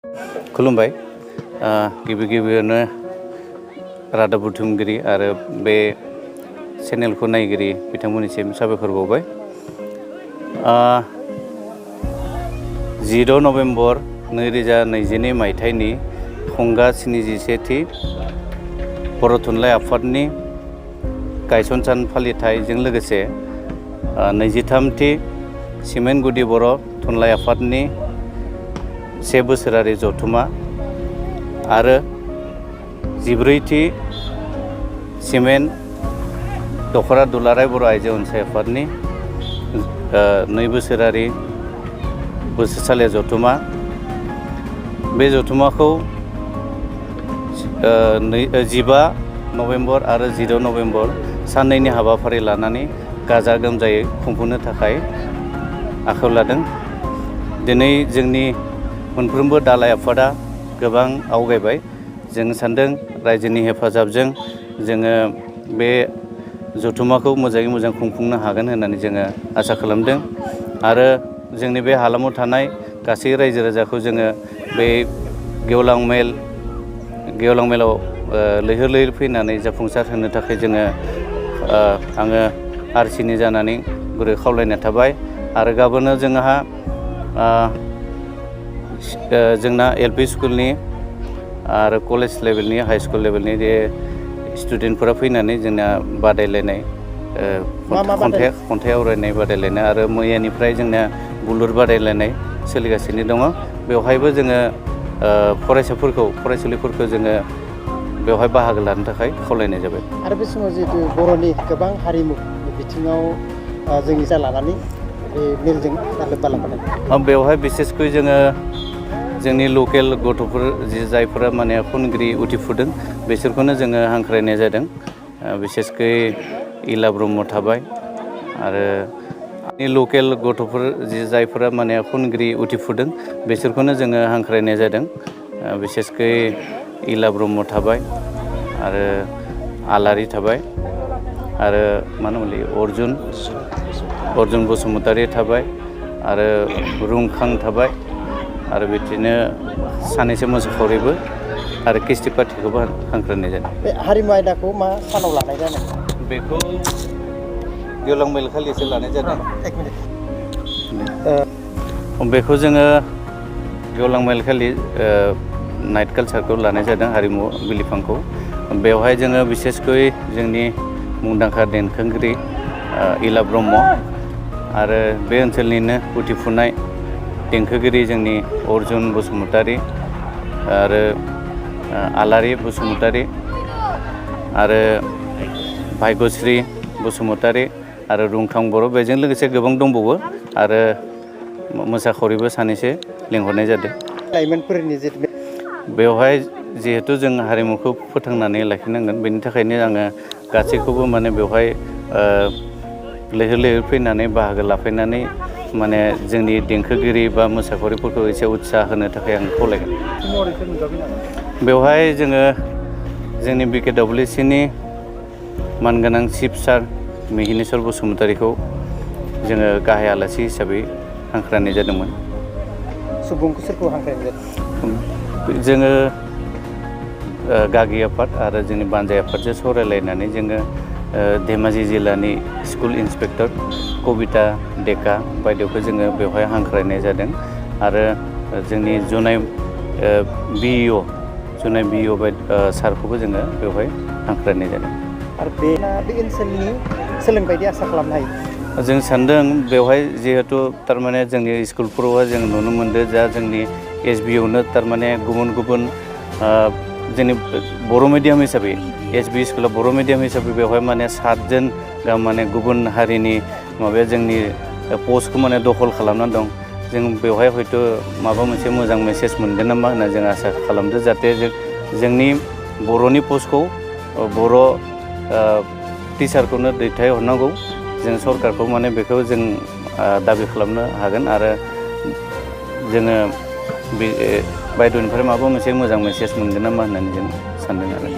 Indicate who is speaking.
Speaker 1: खुलुमबाय गिबियावनो रादाब बुथुमगिरि आरो बे चेनेलखौ नायगिरि बिथांमोननिसिम साबायखर बावबाय। 10 नभेम्बर 2022 मायथाइनि खुंगा 71थि बर' थुनलाइ आफादनि गायसन सान फालिथायजों लोगोसे 23थि सिमेन्ट गुदि बर' थुनलाइ आफादनि 1 बोसोरारि जथुमा आरो 14थि सिमेन्ट दख'रा दुलाराय बर' आइजो अनसाय आफादनि 2 बोसोरारि बोसोरसालिया जथुमा। बे जथुमाखौ 15 नभेम्बर आरो 10 नभेम्बर साननैनि हाबाफारि लानानै गाजा गोमजायै खुंफुंनो थाखाय आखायाव लादों। दिनै जोंनि मोनफ्रोमबो दालाइ आफादा गोबां आवगायबाय। जों सानदों रायजोनि हेफाजाबजों जोङो बे जथुमाखौ मोजाङै मोजां खुंफुंनो हागोन होननानै जोङो आसा खालामदों आरो जोंनि बे हालामाव थानाय गासै रायजो राजाखौ जोङो बे गेवलां मेलाव लैहोर लैहोर फैनानै जाफुंसार होनो थाखाय आङो आरसिनि जानानै गुरै खावलायनाय थाबाय। आरो गाबोनो जोंना एलपि स्कुलनि आरो कलेज लेभेलनि हाइ स्कुल लेभेलनि जे स्टुडेन्टफोरा फैनानै जोंना बादायलायनाय खन्थाइ आवरायनाय बादायलायनाय आरो मैयानिफ्राय जोंना बुलुर बादायलायनाय सोलिगासिनो दङ। बेवहायबो जोङो फरायसुलिफोरखौ जोङो बेवहाय बाहागो लानो थाखाय खावलायनाय जाबाय।
Speaker 2: आरो बे समाव जिहेतु बर'नि गोबां हारिमु बिथिङाव जोंनि जा लानानै बे मेलजों लोब्बा लाफानाय
Speaker 1: बेवहाय बिसेसकै जोङो जोंनि लकेल गथ'फोर जायफोरा माने खनगिरि उथिफुदों बिसोरखौनो जोङो हांख्रायनाय जादों। बिसेसकै इला ब्रह्म थाबाय आरो लकेल गथ'फोर जायफोरा माने खनगिरि उथिफुदों बिसोरखौनो जोङो हांख्रायनाय जादों। बिसेसकै इला ब्रह्म थाबाय आरो आलारि थाबाय आरो मा होनोमोनलाय अर्जुन बसुमतारी थाबाय आरो रुंखां थाबाय आरो बिदिनो सानैसो मोसाखावरिबो आरो किस्ति पार्टिखौबो हांख्रायनाय जादों।
Speaker 2: बे हारिमु आयदाखौ मा सानाव लानाय जादों?
Speaker 1: बेखौ गेवलां मेल खालिसो लानाय जादों। बेखौ जोङो गेवलां मेल खालि नाइट कालचारखौ लानाय जादों, हारिमु बिलिफांखौ। बेवहाय जोङो बिसेसकै जोंनि मुंदांखा देंखोगिरि इला ब्रह्म आरो बे ओनसोलनिनो उथिफुनाय देंखोगिरि जोंनि अर्जुन बसुमतारी आरो आलारि बसुमतारी आरो भाग्यश्री बसुमतारी आरो रुंखां बर', बेजों लोगोसे गोबां दंबावो आरो मोसाखावरिबो सानैसो लिंहरनाय जादों।
Speaker 2: लाइमोनफोरनि
Speaker 1: बेवहाय जिहेथु जों हारिमुखौ फोथांनानै लाखिनांगोन, बेनि थाखायनो आङो गासैखौबो माने बेवहाय लैहोर लैहोर फैनानै बाहागो लाफैनानै माने जोंनि देंखोगिरि बा मोसाखावरिफोरखौ एसे उत्साह होनो थाखाय आं खावलायगोन। बेवहाय जोङो जोंनि BKWCनि मानगोनां चिफ सार मिहिनेश्वर बसुमतारीखौ जोङो गाहाय आलासि हिसाबै हांख्रायनाय जादोंमोन।
Speaker 2: सुबुंखौ सोरखौ हांख्रायनाय जादों?
Speaker 1: जोङो गागि आफाद आरो जोंनि बानजाय आफादजों सावरायलायनानै जोङो धेमाजि जिल्लानि स्कुल इन्सपेक्टर कबिता डेका बायदिखौ जोङो बेवहाय हांख्रायनाय जादों आरो जोंनि जुनाय BEO सारखौबो जोङो बेवहाय हांख्रायनाय जादों।
Speaker 2: आरो बे ओनसोलनि सोलोंबायदि आसा खालामनो हायो?
Speaker 1: जों सानदों बेवहाय जिहेतु थारमाने जोंनि स्कुलफोरावहाय जों नुनो मोनदों जोंनि SBआवनो थारमाने गुबुन जोंनि बर' मिडियाम हिसाबै SB स्कुला बर' मिडियाम हिसाबै बेवहाय माने 7 जन गाहाम माने गुबुन हारिनि माबाया जोंनि पस्टखौ माने दखल खालामनानै दं। जों बेवहाय हयथ' माबा मोनसे मोजां मेसेज मोनगोन नामा होनना जों आसा खालामदों, जाहाथे जोंनि बर'नि पस्टखौ बर' टिचारखौनो दैथायहरनांगौ। जों सरकारखौ माने बेखौ जों दाबि खालामनो हागोन आरो जोङो बे बायद'निफ्राय माबा मोनसे मोजां मेसेज मोनगोन नामा होननानै जों सानदों आरो।